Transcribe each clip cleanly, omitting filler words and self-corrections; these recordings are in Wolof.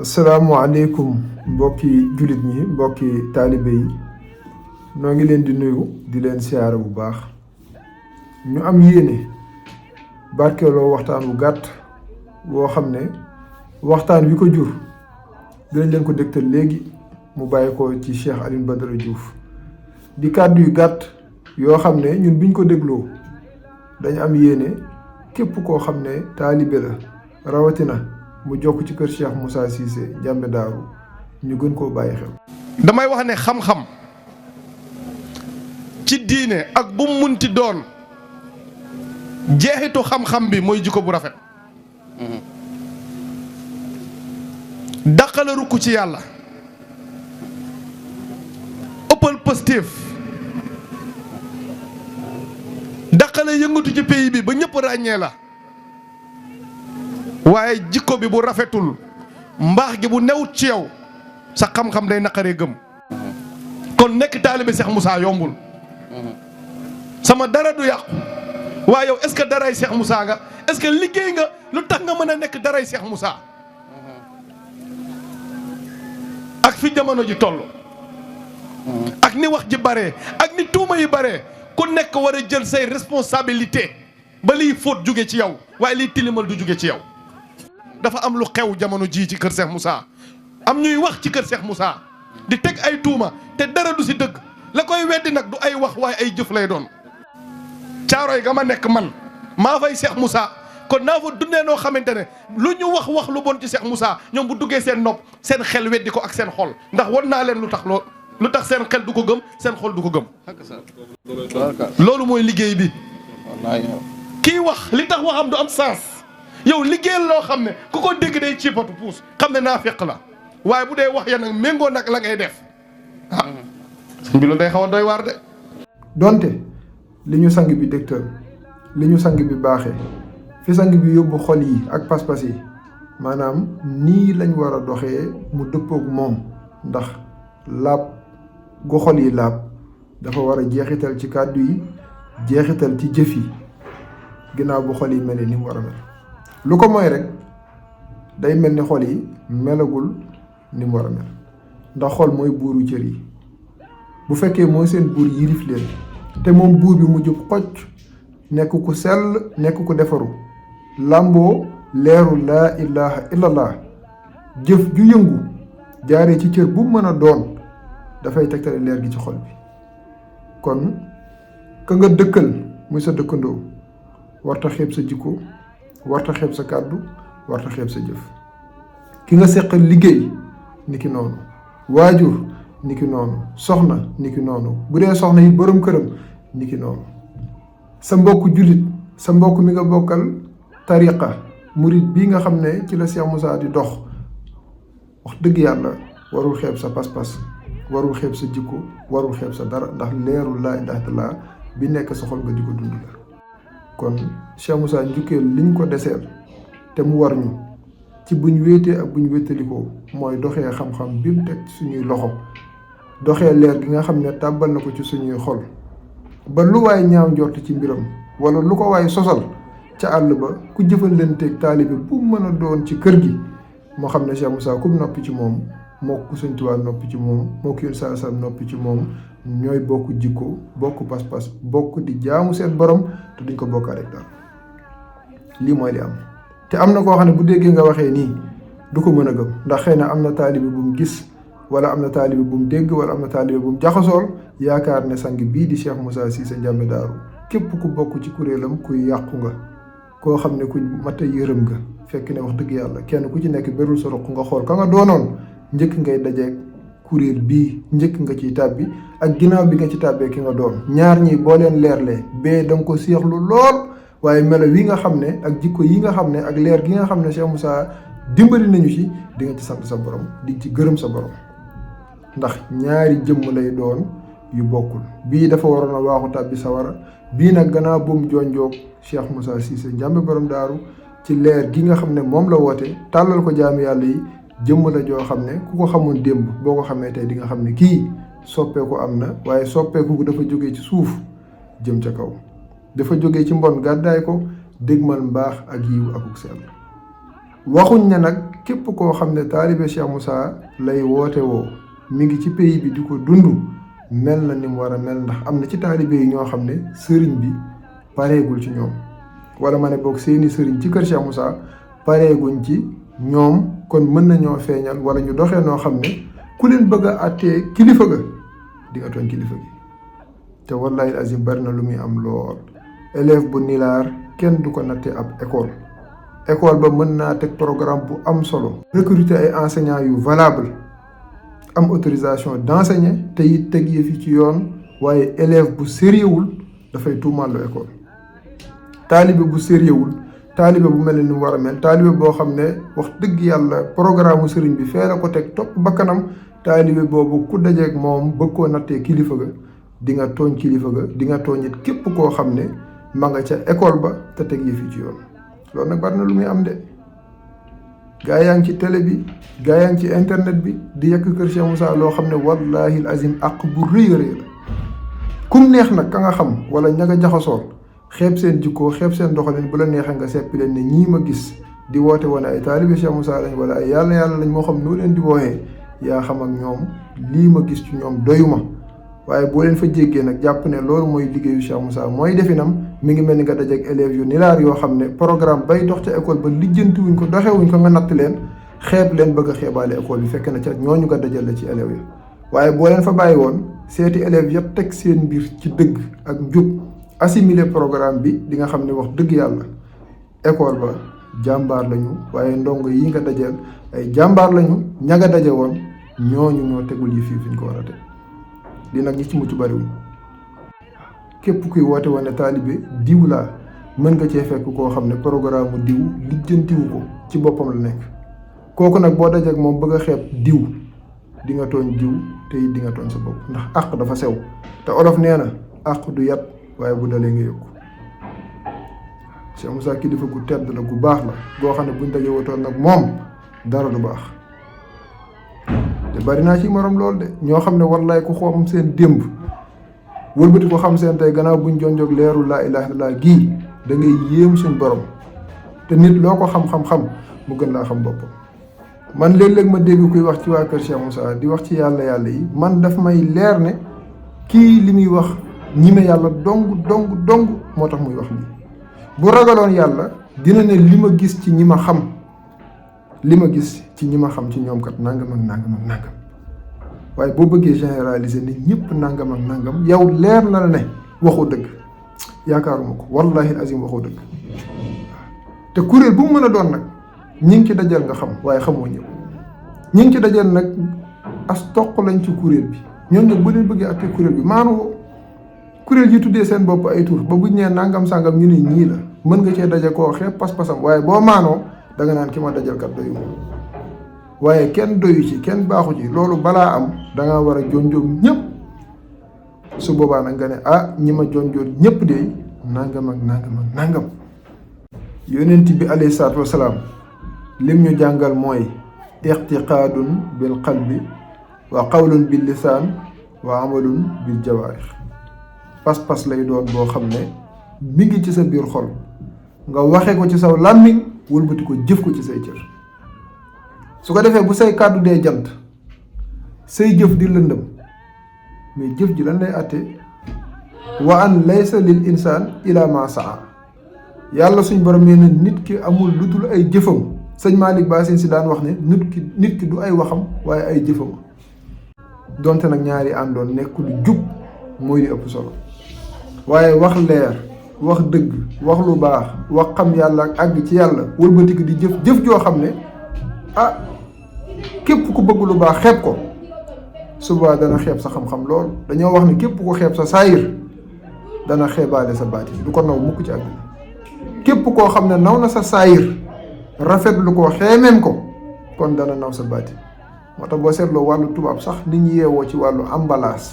asalaamaaleykum mbokki jullit ñi mbokki taalibe yi noo ngi leen di nuyu di leen siyaare bu baax ñu am yéene barkeeloo waxtaan wu gàtt woo xam ne waxtaan wi ko jur dinañ leen ko dégtal léegi mu bàyyi ko ci Cheikh Alioune Badara Diouf di kàddu yu gàtt yoo xam ne ñun biñ ko dégloo dañ am yéene képp koo xam ne taalibe la rawatina mu jokk ci kër Cheikh Moussa Cissé Ndiamé Daaru ñu gën koo bàyyi xel. damay wax ne xam-xam ci diine ak bu mu munti doon jeexitu xam-xam bi mooy jikko bu rafet. daqala rukk ci yàlla ëppal positif daqala yëngatu ci pays bi ba ñëpp ràññee la. waaye jikko bi bu rafetul mbaax gi bu newut ci yow sa xam-xam day naqaree gëm. kon nekk taalibe Cheikh Moussa yombul. sama dara du yàqu waaye yow est-ce que daray Cheikh Moussa nga est-ce que liggéey nga lu tax nga mën a nekk daray Cheikh Moussa. ak fi jamono ji toll. ak ni wax ji bare ak ni tuuma yi bare ku nekk war a jël say responsabilité ba liy fóot jóge ci yow waaye liy tilimal du jóge ci yow. dafa am lu xew jamono jii ci kër Cheikh Moussa am ñuy wax ci kër Cheikh Moussa di teg ay tuuma te dara du si dëgg la koy weddi nag du ay wax waaye ay jëf lay doon. caaroy ga ma nekk man maa fay Cheikh Moussa kon naa fa dundee noo xamante ne lu ñu wax lu bon ci Cheikh Moussa ñoom bu duggee seen nopp seen xel weddi ko ak seen xol ndax wan naa leen lu tax seen xel du ko gëm seen xol du ko gëm. loolu mooy liggéey bi. kii wax li tax waxam du am sens. yow liggéeyal loo xam ne ku ko dégg day ciipatu puus xam ne naa fekk la waaye bu dee wax ya nag méngoo nag la ngay def ah bi lu day xaw a doy waar de. donte li ñu sang bi dégtal li ñu sang bi baaxee fi sang bi yóbbu xol yi ak pas-pas yi maanaam nii lañ war a doxee mu dëppoog moom ndax laab gu xol yi laab dafa war a jeexital ci kàddu yi jeexital ci jëf yi ginnaaw bu xol yi mel ni mu war a mel. lu ko mooy rek day mel ni xol yi melagul ni mu war a mel ndax xol mooy buuru cër yi bu fekkee mooy seen buur yilif leen te moom buur bi mu jub xocc nekk ku sell nekk ku defaru làmboo leeru laa ilaha illallah jëf ju yëngu jaaree ci cër bu mën a doon dafay tegtale leer gi ci xol bi kon ka nga dëkkal muy sa dëkkandoo warta xeeb sa jikko warta xeeb sa kàddu warta xeeb sa jëf ki nga seqal liggéey niki noonu waajur niki noonu soxna niki noonu bu dee soxna yi borom këram niki noonu sa mbokk jullit sa mbokk mi nga bokkal tariqa murit bii nga xam ne ci la Cheikh Moussa di dox wax dëgg yàlla warul xeeb sa pas-pas warul xeeb sa jikko warul xeeb sa dara ndax leerul laa ilaaha illallaah bi nekk sa xol nga di ko dund la kon Cheikh Moussa njukkeel liñ ko deseel te mu war ñu ci buñ wéetee ak buñ wéttalikoo mooy doxee xam-xam bi mu teg suñuy loxo doxee leer gi nga xam ne tàbbal na ko ci suñuy xol ba lu waay ñaaw njort ci mbiram wala lu ko waay sosal ca àll ba ku jëfalanteeg taalibe bu mën a doon ci kër gi moo xam ne Cheikh Moussa kum noppi ci moom moo ko Sëñ Tuubaa noppi ci moom moo ko Yonent saa saa noppi ci moom ñooy bokk jikko bokk pas-pas bokk di jaamu seen borom te duñ ko bokkaat rek daal lii mooy li am. te am na koo xam ne bu déggee nga waxee nii du ko mën a gëm ndax xëy na am na taalibe bu mu gis wala am na taalibe bu mu dégg wala am na taalibe bu mu jaxasool yaakaar ne sang bii di Cheikh Moussa Cissé Ndiamé Daaru képp ku bokk ci kuréelam kuy yàqu nga koo xam ne ku mat a yërëm nga fekk ne wax dëgg yàlla kenn ku ci nekk berul sa ruq nga xool ka nga doonoon njëkk ngay dajeeg kuréel bii njëkk nga ciy tàbbi ak ginnaaw bi nga ci tàbbee ki nga doon ñaar ñi boo leen leerlee bee da nga ko seexlu lool waaye melo wi nga xam ne ak jikko yi nga xam ne ak leer gi nga xam ne Cheikh Moussa dimbali nañu ci di nga ci sant sa borom di ci gërëm sa borom ndax ñaari jëmm lay doon yu bokkul bii dafa waroon a waaxu tàbbi sawara bii nag gannaaw buum jonjoog Cheikh Moussa Cissé Ndiamé borom daaru ci leer gi nga xam ne moom la woote tàllal ko jaami yàlla yi jëmm la joo xam ne ku ko xamoon démb boo ko xamee tey di nga xam ne kii soppeeku am na waaye soppeeku dafa jógee ci suuf jëm ca kaw dafa jógee ci mbon gàddaay ko dégmal mbaax ak yiw akuk sell waxuñ ne nag képp koo xam ne taalibe Cheikh Moussa lay woote woo mi ngi ci pays bi di ko dund mel na ni mu war a mel, ndax am na ci taalibe yi ñoo xam ne sëriñ bi pareegul ci ñoom, wala ma ne boog seeni sëriñ ci kër Cheikh Moussa pareeguñ ci ñoom, kon mën nañoo feeñal wala ñu doxee noo xam ne ku leen bëgg a àttee kilifa ga di nga tooñ kilifa gi. te wallahi azim bari na lu muy am lool. élève bu nilaar kenn du ko nattee ab école ba mën naa teg programme bu am solo, recruter ay enseignants yu valable, am autorisation d'enseigner te it teg yëfi ci yoon, waaye élève bu sérieuxwul dafay tuumaal lu école. taalibe bu sérieuxwul, taalibe bu mel ni mu war a mel, taalibe boo xam ne wax dëgg yàlla programme sëriñ bi fee la ko teg topp bakkanam, taalibe boobu ku dajeeg moom bëgg koo nattee kilifa ga di nga tooñ kilifa ga, di nga tooñ it képp koo xam ne ma nga ca école ba te teg yëfi ci yoon. loolu nag bari na lu muy am de. gaa yaa ngi ci télé bi, gaa yaa ngi ci internet bi di yekk kër Cheikh Moussa loo xam ne wallahi azim àq bu rëy a rëy la. kum neex nag ka nga xam wala ña nga jaxasool xeeb seen jikkoo, xeeb seen doxalin, bu la neexee nga seppi leen ne ñii ma gis di woote woon ay taalibe Cheikh Moussa lañ wala ay yàlla lañ, moo xam noo leen di wooyee yaa xam ak ñoom, lii ma gis ci ñoom doyuma. waaye boo leen fa jéggee nag jàpp ne loolu mooy liggéeyu Cheikh Moussa mooy definam, mi ngi mel ni nga dajeeg élèves yu nilaar yoo xam ne programme bay dox ca école ba lijjantiwuñ ko, doxewuñ ko, nga natt leen xeeb leen bëgg a xeebaale école bi, fekk na ca ñooñu nga dajal la ci élèves yi. waaye boo leen fa bàyyi woon seeti élèves yëpp teg seen mbir ci dëgg ak njub, assimiler programme bi, di nga xam ne wax dëgg yàlla école ba jàmbaar lañu, waaye ndongo yi nga dajeel ay jàmbaar lañu, ña nga daje woon ñooñu ñoo tegul yi fii fi ñu ko war a teg. li nag ñi ci mucc bariwuñ. képp kuy woote woon ne taalibe diw laa, mën nga cee fekk koo xam ne programme mu diw lijjantiwu ko, ci boppam la nekk. kooku nag boo dajeek moom bëgg a xeeb diw, di nga tooñ diw te it di nga tooñ sa bopp, ndax àq dafa sew te olof nee na àq du yat waaye bu dalee nga yëg ko. Cheikh Moussa kilifa gu tedd la, gu baax la, goo xam ne buñ dajee wotoon nag moom dara du baax. te bari naa ci morom lool de, ñoo xam ne wallaay ku xoom seen démb wëlbati ko xam seen tey, gannaaw buñ jonjoog leeru laa ilaaha illallaah gii da ngay yéem suñ borom. te nit loo ko xam-xam-xam mu gën laa xam boppam. man léeg-léeg ma dégg kuy wax ci waa kër Cheikh Moussa di wax ci yàlla yi, man daf may leer ne kii li muy wax ñime yàlla dong moo tax muy wax lii. bu ragaloon yàlla dina ne li ma gis ci ñi ma xam, li ma gis ci ñi ma xam ci ñoom kat nangam ak nangam ak nangam. waaye boo bëggee généraliser nit ñëpp nangam ak nangam, yow leer na la ne waxoo dëgg. yaakaaruma ko, wallahi azim waxoo dëgg. te kuréel bu mu mën a doon nag ñi ngi ci dajal nga xam, waaye xamoo ñëpp. ñi ngi ci dajal nag as toq lañ ci kuréel bi. ñoom nag bu leen bëggee ak kuréel bi maanu kuréel yi tuddee seen bopp ay tur ba buñ nee nangam sangam ñu ne ñii la, mën nga cee daje koo xeeb pas-pasam, waaye boo maanoo da nga naan ki ma dajal kat doyu waaye kenn doyu ci, kenn baaxu ci. loolu balaa am da ngaa war a jonjoog ñëpp. su boobaa nag nga ne ah ñi ma jonjoon ñëpp de nangam ak nangam ak nangam. yonent bi alayhi salaatu wasalaam lim ñu jàngal mooy iqtiqaadun bil qalbi wa qawlun bil lisaan wa amalun bil jawaarix. pas-pas lay doon boo xam ne mi ngi ci sa biir xol, nga waxe ko ci saw làmmiñ, wëlbati ko jëf ko ci say cër. su ko defee bu say kàddu dee jant, say jëf di lëndëm, mais jëf ji lan lay àtte wa an laysa lil insaan ila ma saa. yàlla suñ borom nee na nit ki amul lu dul ay jëfam. sëñ Malick Ba si daan wax ne nit ki du ay waxam waaye ay jëfam. donte nag ñaari àndoon nekk lu jub mooy li ëpp solo, waaye wax leer, wax dëgg, wax lu baax, wax xam yàlla ak àgg ci yàlla, wëlbati ko di jëf joo xam ne ah képp ku bëgg lu baax xeeb ko, suba dana xeeb sa xam-xam lool. dañoo wax ne képp ku xeeb sa saayir dana xeebaale sa baati, du ko naw mukk ci àdduna. képp koo xam ne naw na sa saayir rafetlu ko, xeemeem ko, kon dana naw sa baati. moo tax boo seetloo wàllu tubaab sax nit ñi yeewoo ci wàllu emballage,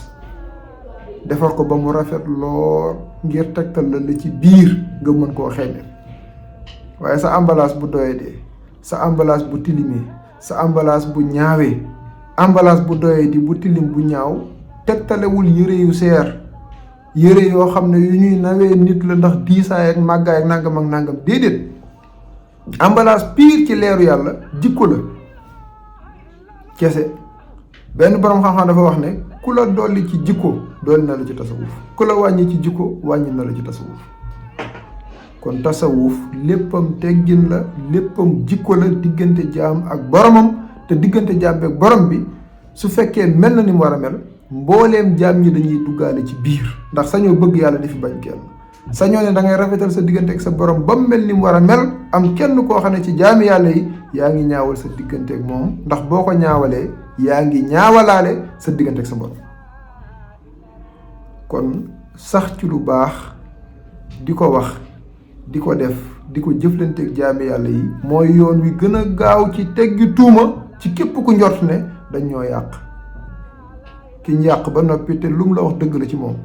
defar ko ba mu rafet lool ngir tegtal la ci biir nga mën koo xeemeem. waaye sa emballage bu doyee, sa emballage bu tilimee, sa emballage bu ñaawee, emballage bu doyee di bu tilim bu ñaaw tegtalewul yëre yu seer, yëre yoo xam ne yu ñuy nawee nit la ndax diisaay ak màggaay ak nangam déedéet. emballage pire ci leeru yàlla jikko la kese. benn borom xam-xam dafa wax ne ku la dolli ci jikko dolli na la ci tasawuf, ku la wàññi ci jikko wàññi na la ci tasawuf. kon tasawuf léppam teggin la, léppam jikko la diggante jaam ak boromam. te diggante jaam ak borom bi su fekkee mel na ni mu war a mel mbooleem jaam ñi dañuy duggaale ci biir, ndax sañoo bëgg yàlla di fi bañ kenn. sañoo ne da ngay rafetal sa diggante ak sa borom ba mu mel ni mu war a mel. am kenn koo xam ne ci jaami yàlla yi yaa ngi ñaawal sa diggante ak moom, ndax boo ko ñaawalee yaa ngi ñaawalaale sa diggante ak sa borom. kon sax ci lu baax di ko wax di ko def di ko jëflante ak jaami yàlla yi mooy yoon wi gën a gaaw ci teggi tuuma ci képp ku njort ne dañ ñoo yàq. ki ñu yàq ba noppi te lum la wax dëgg la ci moom,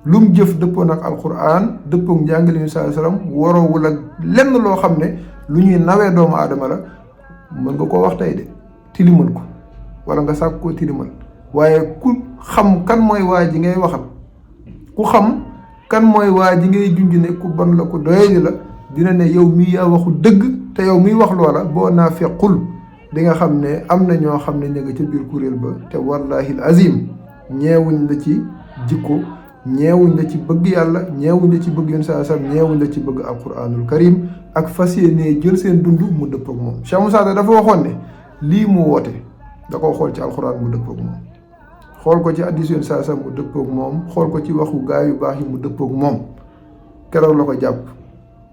lum jëf dëppoon ak alquran dëppook njàngale yu sallallahu alayhi wasallam waroowul ak lenn loo xam ne lu ñuy nawee doomu aadama la. mën nga koo wax tey de tilimal ko wala nga sàkk koo tilimal, waaye ku xam kan mooy waa ji ngay waxal, ku xam kan mooy waa ji ngay junj ne ku bon la ku doyadi la, dina ne yow mii yaa waxu dëgg. te yow miy wax loola boo naafequl di nga xam ne am na ñoo xam ne ña nga ca biir kuréel ba. te wallahi azim ñeewuñ la ci jikko, ñeewuñ la ci bëgg yàlla, ñeewuñ la ci bëgg yoon saa sam, ñeewuñ la ci bëgg alquranul karim ak fas yéenee jël seen dund mu dëpp ak moom. Cheikh Moussa dafa waxoon ne lii mu woote da koo xool ci alquran mu dëpp ak moom, xool ko ci hadiis yoon saa sam mu dëpp ak moom, xool ko ci waxu gaa yu baax yi mu dëpp ak moom. keroog la ko jàpp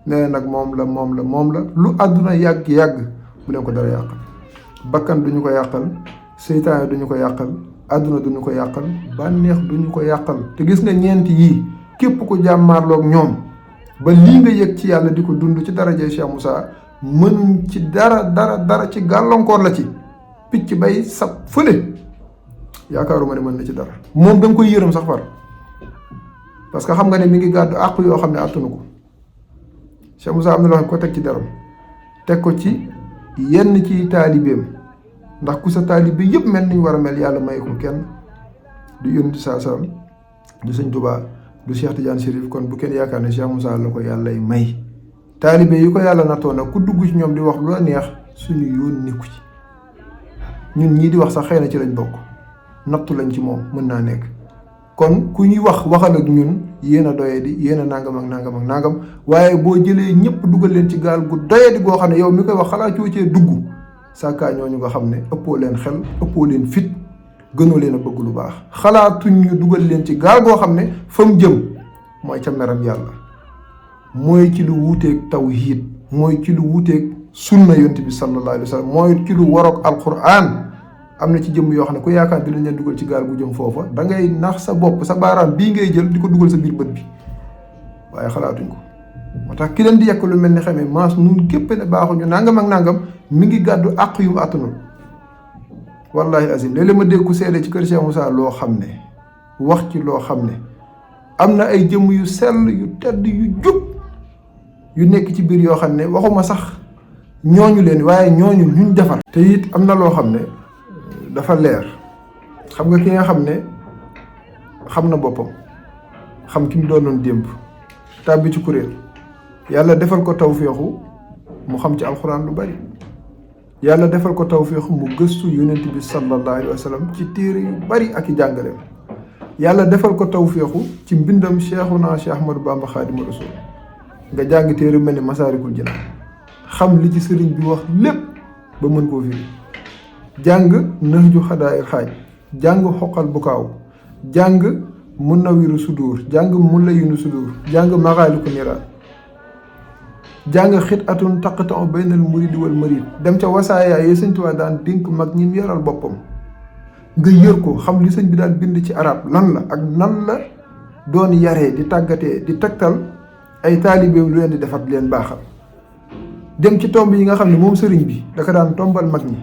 nee nag moom la lu àdduna yàgg-yàgg bu leen ko dara yàqal. bakkan duñu ko yàqal, seytaane duñu ko yàqal, àdduna duñu ko yàqal, bànneex duñu ko yàqal. te gis nga ñeenti yii képp ku jàmmaarloog ñoom ba lii nga yëg ci yàlla di ko dund ci daraja Cheikh Moussa mënuñ ci dara ci gàllankoor la ci picc bay sab fële. yaakaaruma ne mën na ci dara. moom da nga koy yërëm sax far, parce que xam nga ne mi ngi gàddu àq yoo xam ne àttanu ko. Cheikh Moussa am na loo xam ne ko teg ci deram teg ko ci yenn ci taalibeem, ndax ku sa taalibe yëpp mel niñ war a mel yàlla may ko kenn. du yónni saa salaam, du sëñ Tuubaa, du Cheikh Tidiane Chérif. kon bu kenn yaakaar ne Cheikh Moussa la ko yàllay may. taalibe yi ko yàlla nattoo nag ku dugg ci ñoom di wax lu la neex suñu yoon nekku ci. ñun ñii di wax sax xëy na ci lañ bokk, nattu lañ ci moom, mën naa nekk. kon ku ñuy waxal ak ñun yéen a doyadi, yéen a nangam ak nangam ak nangam, waaye boo jëlee ñëpp dugal leen ci gaal gu doyadi goo xam ne yow mi koy wax xalaat coo cee dugg sàkkaa ñooñu nga xam ne ëppoo leen xel, ëppoo leen fit, gënoo leen a bëgg lu baax. xalaatuñ ñu dugal leen ci gaal goo xam ne fa mu jëm mooy ca meram yàlla, mooy ci lu wuuteeg tawhiid, mooy ci lu wuuteeg sunna yonent bi sallallahu alayhi wa sallam, mooy ci lu waroog alquran. am na ci jëmm yoo xam ne ku yaakaar dinañ leen dugal ci gaal gu jëm foofa da ngay nax sa bopp. sa baaraam bii ngay jël di ko dugal sa biir bët bi, waaye xalaatuñ ko. moo tax ki leen di yekk lu mel ni xamee maas nun képp ne baaxuñu nangam ak nangam mi ngi gàddu àq yu mu àttanul. wallahi azim léeg-léeg ma dégg ku seede ci kër Cheikh Moussa loo xam ne wax ci loo xam ne am na ay jëmm yu sell yu tedd yu jub yu nekk ci biir yoo xam ne waxuma sax ñooñu leen, waaye ñooñu luñ defar. te it am na loo xam ne dafa leer. xam nga ki nga xam ne xam na boppam, xam ki mu doonoon démb, tàbbi ci kuréel, yàlla defal ko tawféexu mu xam ci alxuraan lu bari, yàlla defal ko tawféexu mu gëstu yonent bi sallallahu alayhi wa sallam ci téere yu bari ak i jàngaleem, yàlla defal ko tawféexu ci mbindam Cheikhuna Cheikh Ahmadou Bamba Xaadimu Rasuul nga jàng téere mel ni Masaalikul Jinaan xam li ci sëriñ bi wax lépp ba mën koo firi, jàng Nahju Xadaa'il Xaaj, jàng Xoqal Bukaaw, jàng Munawwiru Sudur, jàng Mulayyinu Sudur, jàng Maxaaliku Niraan, jàng Xit'atun taqta'u baynal muridi wal marid, dem ca wasaaya yi Sëñ Tuubaa daan dénk mag ñi mu yaral boppam nga yër ko xam li sëñ bi daan bind ci arab lan la ak nan la doon yaree di tàggatee di tegtal ay taalibeem lu leen di defar di leen baaxal. dem ci tomb yi nga xam ne moom sëriñ bi da ko daan tombal mag ñi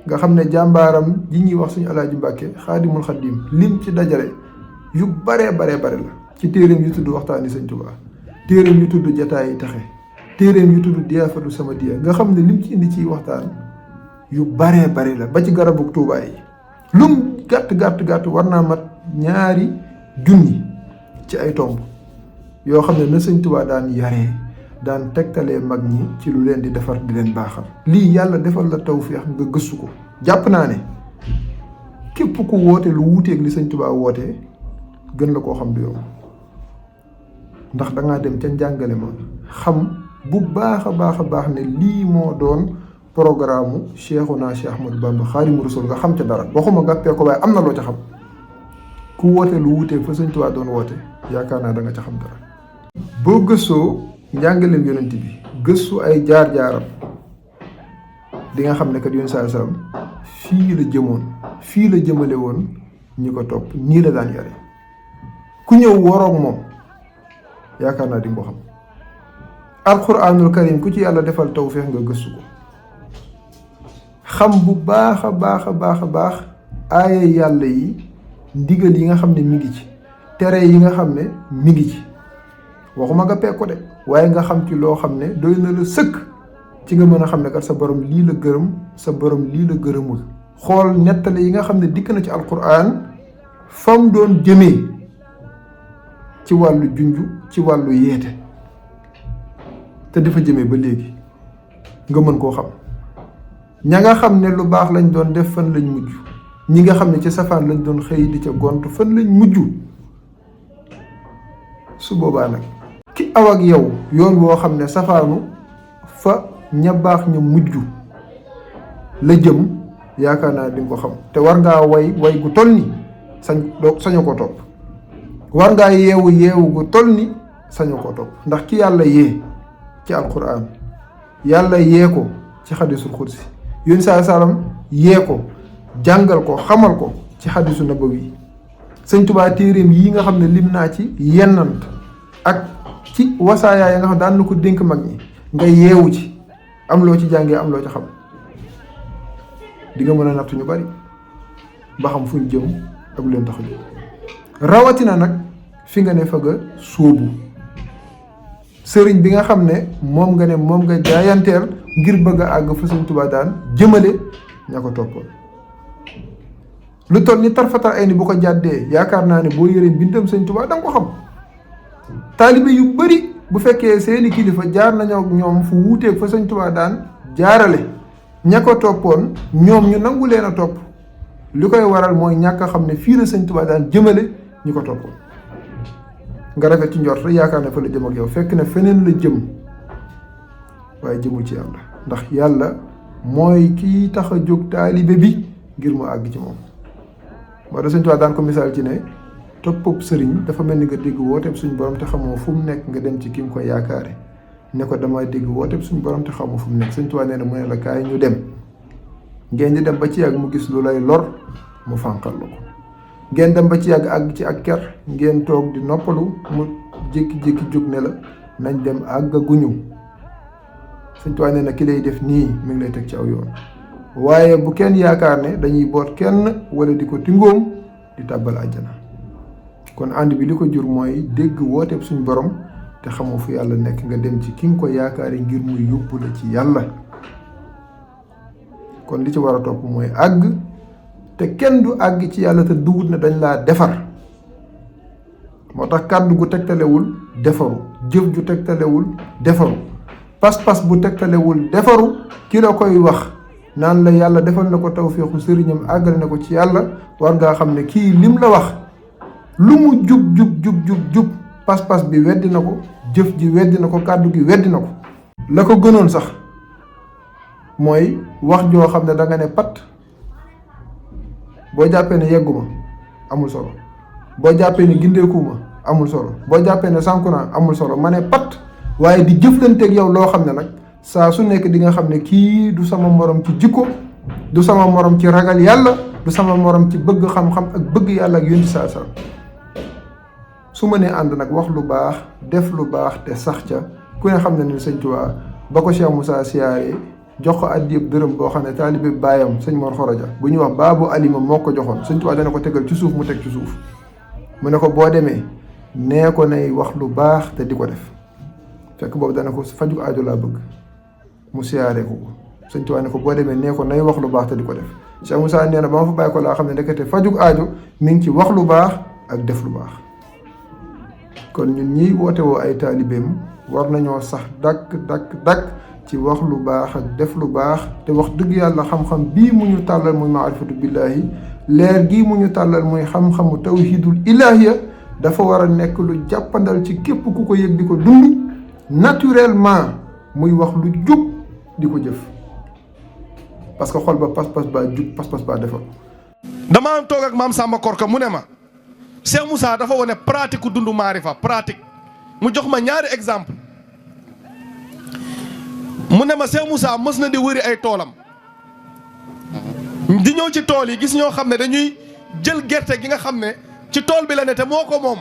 nga xam ne jàmbaaram ji ñuy wax suñu Alaaji Mbàkke Xaadimul Xaadim lim ci dajale yu baree la ci téeréem yu tudd waxtaani Sëñ Tuubaa, téeréem yu tudd jataay yi taxe, téeréem yu tudd diyaafatu sama diya, nga xam ne lim ci indi ciy waxtaan yu baree la ba ci garabu Tuubaa yi lum gàtt war naa mat 2,000 ci ay tomb yoo xam ne na Sëñ Tuubaa daan yaree, daan tegtalee mag ñi ci lu leen di defar di leen baaxal. lii yàlla defal la tawfeex nga gëstu ko. jàpp naa ne képp ku woote lu wuuteeg li sëñ Tuubaa wootee gën la koo xam du yow ndax dangaa dem ca njàngale ma xam bu baax a baax ne lii moo doon programme Cheikhuna Cheikh Ahmadou Bamba Xaadimu Rasuul nga xam ca dara waxuma gàppee ko waaye am na loo ca xam ku woote lu wuuteeg fa sëñ Tuubaa doon woote yaakaar naa da nga ca xam dara. boo gëstoo njàngaleem yonent bi gëstu ay jaar-jaaram di nga xam ne kat yoon saa salaam fii la jëmoon fii la jëmale woon ñi ko topp nii la daan yare ku ñëw waroog moom yaakaar naa di nga ko xam. alquranul karim ku ci yàlla defal tawfeex nga gëstu ko xam bu baax a baax aaya yàlla yi ndigal yi nga xam ne mi ngi ci tere yi nga xam ne mi ngi ci waxuma nga peeg ko de waaye nga xam ci loo xam ne doy na la sëkk ci nga mën a xam ne kat sa borom lii la gërëm sa borom lii la gërëmul. xool nettali yi nga xam ne dikk na ci alquran fam doon jëmee ci wàllu junju ci wàllu yeete te dafa jëmee ba léegi nga mën koo xam ña nga xam ne lu baax lañ doon def fan lañ mujj ñi nga xam ne ci safaan lañ doon xëy di ca gont fan lañ mujj. su boobaa nag ki aw ak yow yoon woo xam ne safaanu fa ña baax ña mujj la jëm yaakaar naa di nga ko xam te war ngaa way gu toll ni sañu ko topp war ngaa yeewu gu toll ni sañu ko topp ndax ki yàlla yee ci alquran yàlla yee ko ci xadisul xudsi yoon saa salaam yee ko jàngal ko xamal ko ci xadisu nabawi sëñ Tuubaa téeréem yi nga xam ne lim naa ci yennant ak ci wasaayaa ya nga xam daan na ko dénk mag ñi nga yeewu ci am loo ci jàngee am loo ci xam di nga mën a nattu ñu bari ba xam fuñ jëm ak lu leen tax a jóg rawatina nag fi nga ne fa nga sóobu sëriñ bi nga xam ne moom nga jaayanteel ngir bëgg a àgg fa sëñ Tuubaa daan jëmale ña ko toppoon lu toll ni tarfatal ay ni bu ko jàddee yaakaar naa ne boo yëree mbindam sëñ Tuubaa da nga ko xam taalibe yu bari bu fekkee seeni kilifa jaar nañoo ak ñoom fu wuuteeg fa sëñ Tuubaa daan jaarale ña ko toppoon ñoom ñu nangu leen a topp li koy waral mooy ñàkk a xam ne fii la sëñ Tuubaa daan jëmale ñi ko toppoon nga rafet ci njort yaakaar ne fa la jëm ak yow fekk ne feneen la jëm waaye jëmul ci yàlla ndax yàlla mooy kii tax a jóg taalibe bi ngir mu àgg ci moom. moo tax sëñ Tuubaa daan ko misaal ci ne toppub sëriñ dafa mel ni nga dégg wooteeb suñu borom te xamoo fu mu nekk nga dem ci ki nga ko yaakaare ne ko damay dégg wooteeb suñu borom te xamoo fu mu nekk sëñ Tuubaa nee na mu ne la kaay ñu dem ngeen di dem ba ci yàgg mu gis lu lay lor mu fànqal la ko ngeen dem ba ci yàgg àgg ci ak ker ngeen toog di noppalu mu jékki-jékki jóg ne la nañ dem àggaguñu sëñ Tuubaa nee na ki lay def nii mi ngi lay teg ci aw yoon waaye bu kenn yaakaar ne dañuy boot kenn wala di ko tingoom di tàbbal àjjana kon ànd bi li ko jur mooy dégg wooteeb suñ borom te xamoo fu yàlla nekk nga dem ci ki nga ko yaakaari ngir muy yóbbu la ci yàlla kon li ci war a topp mooy àgg te kenn du àgg ci yàlla te duwut na dañ laa defar moo tax kàddu gu tegtalewul defaru jëf ju tegtalewul defaru pas-pas bu tegtalewul defaru ki la koy wax naan la yàlla defal na ko tawféexu sëriñam àggale na ko ci yàlla war ngaa xam ne kii lim la wax lu mu jub pas-pas bi weddi na ko jëf ji weddi na ko kàddu gi weddi na ko la ko gënoon sax mooy wax joo xam ne da nga ne pat boo jàppee ne yegguma amul solo boo jàppee ne gindeekuma amul solo boo jàppee ne sànku naa amul solo ma ne pat waaye di jëflanteeg yow loo xam ne nag saa su nekk di nga xam ne kii du sama morom ci jikko du sama morom ci ragal yàlla du sama morom ci bëgg xam-xam ak bëgg yàlla ak yonent saa saa su ma nee ànd nag wax lu baax def lu baax te sax ca ku ne xam ne ni sëñ Tuubaa ba ko Cheikh Moussa siyaare jox ko addi yëpp dërëm boo xam ne taalibe baayam sëñ Mor Xoroja bu ñuy wax baabu alima moo ko joxoon sëñ Tuubaa dana ko tegal ci suuf mu teg ci suuf mu ne ko boo demee nee ko nay wax lu baax te di ko def fekk boobu dana ko faju aajo laa bëgg mu siyaaree ko sëñ Tuubaa ne ko boo demee nee ko nay wax lu baax te di ko def Cheikh Moussa nee na ba ma fa bàyyi ko laa xam ne ndekete fajug aajo mi ngi ci wax lu baax ak def lu baax kon ñun ñiy woote woo ay taalibeem war nañoo sax dakk ci wax lu baax ak def lu baax te wax dëgg yàlla xam-xam bii mu ñu tàllal muy maarifatu billaahi leer gii mu ñu tàllal muy xam-xamu tawhidul ilaahiya dafa war a nekk lu jàppandal ci képp ku ko yëg di ko dund naturellement muy wax lu jub di ko jëf parce que xol ba pas-pas baa jub pas-pas baa defar. dama am toog ak maam Samba Korka mu ne ma Cheikh Moussa dafa wane pratique ku dund maarifa pratique mu jox ma ñaari exemple mu ne ma Cheikh Moussa mës na di wëri ay toolam di ñëw ci tool yi gis ñoo xam ne dañuy jël gerte gi nga xam ne ci tool bi la ne te moo ko moom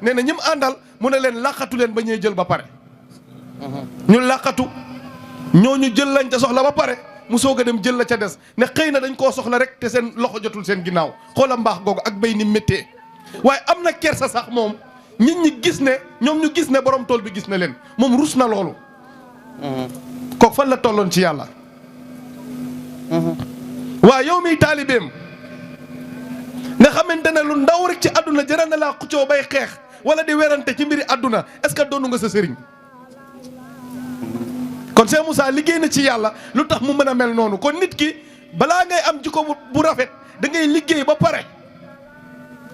nee na ñim àndal mu ne leen làqatu leen ba ñuy jël ba pare ñu làqatu ñooñu jël lañ ca soxla ba pare mu soog a dem jël la ca des ne xëy na dañ koo soxla rek te seen loxo jotul seen ginnaaw xoola mbaax googu ak béy ni méttee waaye am na kersa sax moom nit ñi gis ne ñoom ñu gis ne borom tool bi gis na leen moom rus na loolu kooku fan la tolloon ci yàlla waaye yow miy taalibeem nga xamante ne lu ndaw rek ci àdduna jëral na laa xuccoo bay xeex wala di werante ci mbiri àdduna est-ce que doonu nga sa sëriñ kon Cheikh Moussa liggéey na ci yàlla lu tax mu mën a mel noonu kon nit ki balaa ngay am jikko bu rafet da ngay liggéey ba pare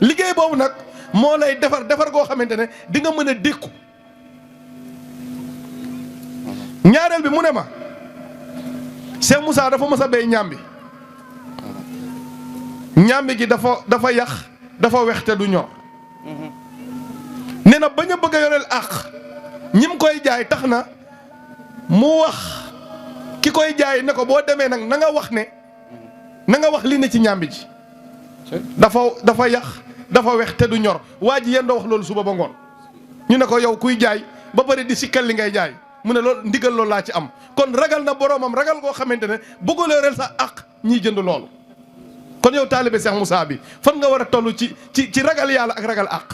liggéey boobu nag moo lay defar goo xamante ne di nga mën a dékku ñaareel bi mu ne ma Cheikh Moussa dafa mës a béy ñàmbi ñàmbi gi dafa yàq dafa wex te du ñor nee na bañ a bëgg a yoreel àq ñim koy jaay tax na mu wax ki koy jaay ne ko boo demee nag na nga wax ne na nga wax li ne ci ñàmbi ji dafa yàq dafa wex te du ñor waa ji yéen doo wax loolu suba ba ngoon ñu ne ko yow kuy jaay ba pare di sikkal li ngay jaay mu ne loolu ndigal loolu laa ci am kon ragal na boroomam ragal koo xamante ne bëggul yoreel sa àq ñiy jënd loolu kon yow taalibe Cheikh Moussa bi fan nga war a toll ci ragal yàlla ak ragal àq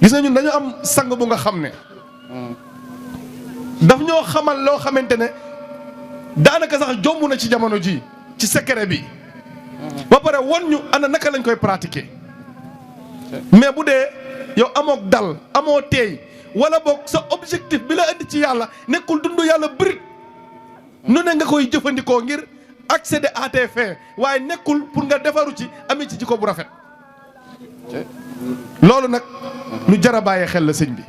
gis nañu dañu am sang bu nga xam ne daf ñoo xamal loo xamante ne daanaka sax jomb na ci jamono ji ci secret bi ba pare won ñu ana naka lañ koy pratiquer mais bu dee yow amoo dal amoo teey wala boog sa objectif bi la indi ci yàlla nekkul dund yàlla bërit nu ne nga koy jëfandikoo ngir accéder à tes fins waaye nekkul pour nga defaru ci amee ci jikko bu rafet loolu nag lu jar a bàyyi xel la sëñ bi